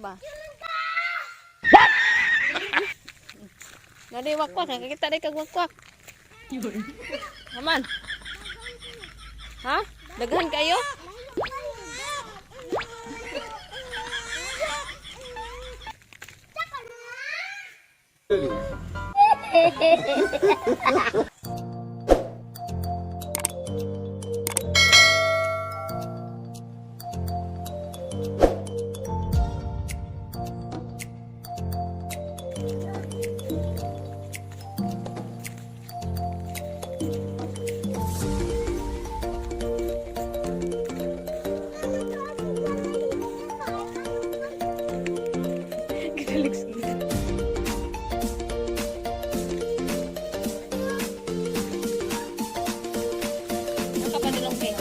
ba? What? Nari wakwak, nakakita rin kag wakwak. Aman. Ha? Daghan kayo? Gitaliks. Nakapadulong kayo.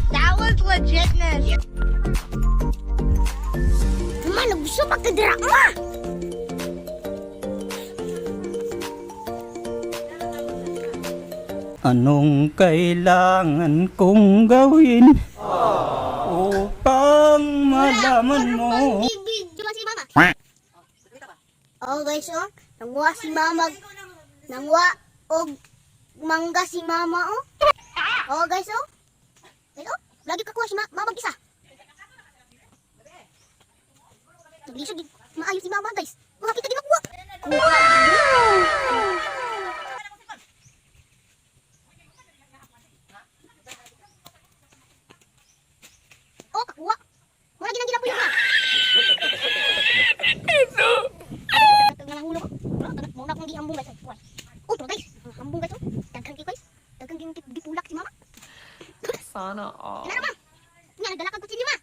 That was legitness. Ma, gusto pagkadira ma! Anong kailangan kong gawin upang malaman mo? Video si mama. Oh guys, oh. Nanguha si mama. Nanguha og mangga si mama, oh. Oh guys, oh. Guys, oh. Lagi kakuha si mama isa. Naglisod maayo si mama, guys. Mga kita ginakuha. Kuha. Oh, kakuha. Wala ginang ginapuyo ma. Nga hulo ko. Mo na akong gihambong, guys. Oh, to guys. Hambong, guys, oh. Daghan kay guys. Daghan kay gipulak si mama. Sana all. Kinara ma. Nga nagdala kag kutsilyo ma.